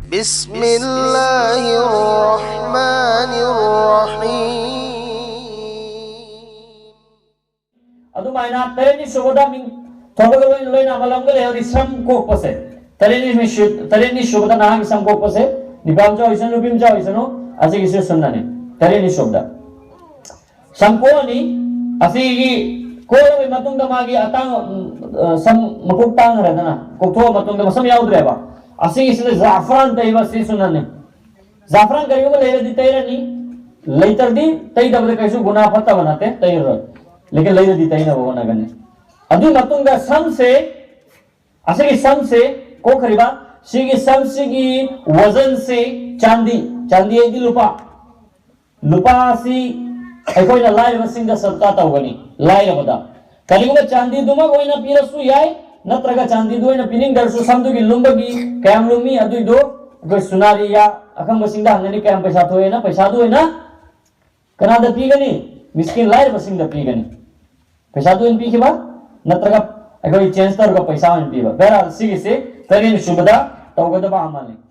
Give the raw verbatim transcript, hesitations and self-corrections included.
بسم الله الرحمن الرحيم. ꯑꯗꯨꯃꯥꯏꯅ ꯇꯔꯦꯠꯅꯤ ꯁꯨꯕꯗ ꯃꯤꯡ ꯊꯣꯛꯄꯒ ꯂꯣꯏꯅ ꯂꯣꯏꯅ ꯑꯃ ꯂꯝꯒ ꯂꯩꯍꯧꯔꯤ ꯁꯝ ꯀꯣꯛꯄꯁꯦ꯫ ꯇꯔꯦꯠꯅꯤ ꯁꯨ- ꯇꯔꯦꯠꯅꯤ ꯁꯨꯕꯗ ꯅꯍꯥꯒꯤ ꯁꯝ ꯀꯣꯛꯄꯁꯦ, ꯅꯨꯄꯥ ꯃꯆꯥ ꯑꯣꯏꯁꯅꯨ, ꯅꯨꯄꯤ ꯃꯆꯥ ꯑꯣꯏꯁꯅꯨ, ꯑꯁꯤꯒꯤꯁꯨ ꯁꯨꯟꯅꯅꯤ꯫ ꯇꯔꯦꯠꯅꯤ ꯁꯨꯕꯗ ꯁꯝ ꯀꯣꯛꯑꯅꯤ꯫ ꯑꯁꯤꯒꯤ ꯀꯣꯛꯂꯕ ꯃꯇꯨꯡꯗ ꯃꯥꯒꯤ ꯑꯇꯥꯡ, ꯎꯝ, ꯑ, ꯁꯝ ꯃꯀꯣꯛ ꯇꯥꯡꯈ꯭ꯔꯦꯗꯅ, ꯀꯣꯛꯊꯣꯛꯑ ꯃꯇꯨꯡꯗ ꯃꯁꯝ ꯌꯥꯎꯗ꯭ꯔꯦꯕ꯫ ꯑꯁꯤꯒꯤꯁꯤꯗ ꯖꯥꯐ꯭ꯔꯥꯟ ꯇꯩꯕ ꯁꯤ ꯁꯨꯟꯅꯅꯤ꯫ ꯖꯥꯐ꯭ꯔꯥꯟ ꯀꯔꯤꯒꯨꯝꯕ ꯂꯩꯔꯗꯤ ꯇꯩꯔꯅꯤ, ꯂꯩꯇ꯭ꯔꯗꯤ ꯇꯩꯗꯕꯗ ꯀꯩꯁꯨ ꯒꯨꯅꯥ ꯐꯠꯇꯕ ꯅꯠꯇꯦ, ꯇꯩꯔꯔꯣꯏ꯫ ꯂꯦꯀꯤꯟ ꯂꯩꯔꯗꯤ ꯇꯩꯅꯕ ꯍꯣꯠꯅꯒꯅꯤ꯫ ꯑꯗꯨꯒꯤ ꯃꯇꯨꯡꯗ ꯁꯝꯁꯦ, ꯑꯁꯤꯒꯤ ꯁꯝꯁꯦ ꯀꯣꯛꯈ꯭ꯔꯤꯕ, ꯁꯤꯒꯤ ꯁꯝꯁꯤꯒꯤ ꯋꯖꯟꯁꯤ ꯆꯥꯟꯗꯤ, ꯆꯥꯟꯗꯤ ꯍꯥꯏꯗꯤ ꯂꯨꯄꯥ, ꯂꯨꯄꯥ ꯑꯁꯤ ꯑꯩꯈꯣꯏꯅ ꯂꯥꯏꯔꯕꯁꯤꯡꯗ ꯁꯗꯀꯥ ꯇꯧꯒꯅꯤ꯫ ꯂꯥꯏꯔꯕꯗ ꯀꯔꯤꯒꯨꯝꯕ ꯆꯥꯟꯗꯤꯗꯨꯃꯛ ꯑꯣꯏꯅ ꯄꯤꯔꯁꯨ ꯌꯥꯏ, ꯅꯠꯇ꯭ꯔꯒ ꯆꯥꯟꯗꯤꯗꯨ ꯑꯣꯏꯅ ꯄꯤꯅꯤꯡꯗ꯭ꯔꯁꯨ, ꯁꯝꯗꯨꯒꯤ ꯂꯨꯝꯕꯒꯤ ꯀꯌꯥꯝ ꯂꯨꯝꯃꯤ ꯑꯗꯨꯏꯗꯣ ꯑꯩꯈꯣꯏ ꯁꯨꯅꯥꯔꯤꯌꯥ ꯑꯈꯪꯕꯁꯤꯡꯗ ꯍꯪꯒꯅꯤ, ꯀꯌꯥꯝ ꯄꯩꯁꯥ ꯊꯣꯛꯑꯦꯅ꯫ ꯄꯩꯁꯥꯗꯨ ꯑꯣꯏꯅ ꯀꯅꯥꯗ ꯄꯤꯒꯅꯤ? ꯃꯤꯁꯀꯤꯟ ꯂꯥꯏꯔꯕꯁꯤꯡꯗ ꯄꯤꯒꯅꯤ꯫ ꯄꯩꯁꯥꯗꯨ ꯑꯣꯏꯅ ꯄꯤꯈꯤꯕ, ꯅꯠꯇ꯭ꯔꯒ ꯑꯩꯈꯣꯏ ꯆꯦꯟꯖ ꯇꯧꯔꯒ ꯄꯩꯁꯥ ꯑꯣꯏꯅ ꯄꯤꯕ꯫ ꯕꯍꯔꯍꯥꯜ, ꯁꯤꯒꯤꯁꯦ ꯇꯔꯦꯠꯅꯤ ꯁꯨꯕꯗ ꯇꯧꯒꯗꯕ ꯑꯃꯜꯅꯤ꯫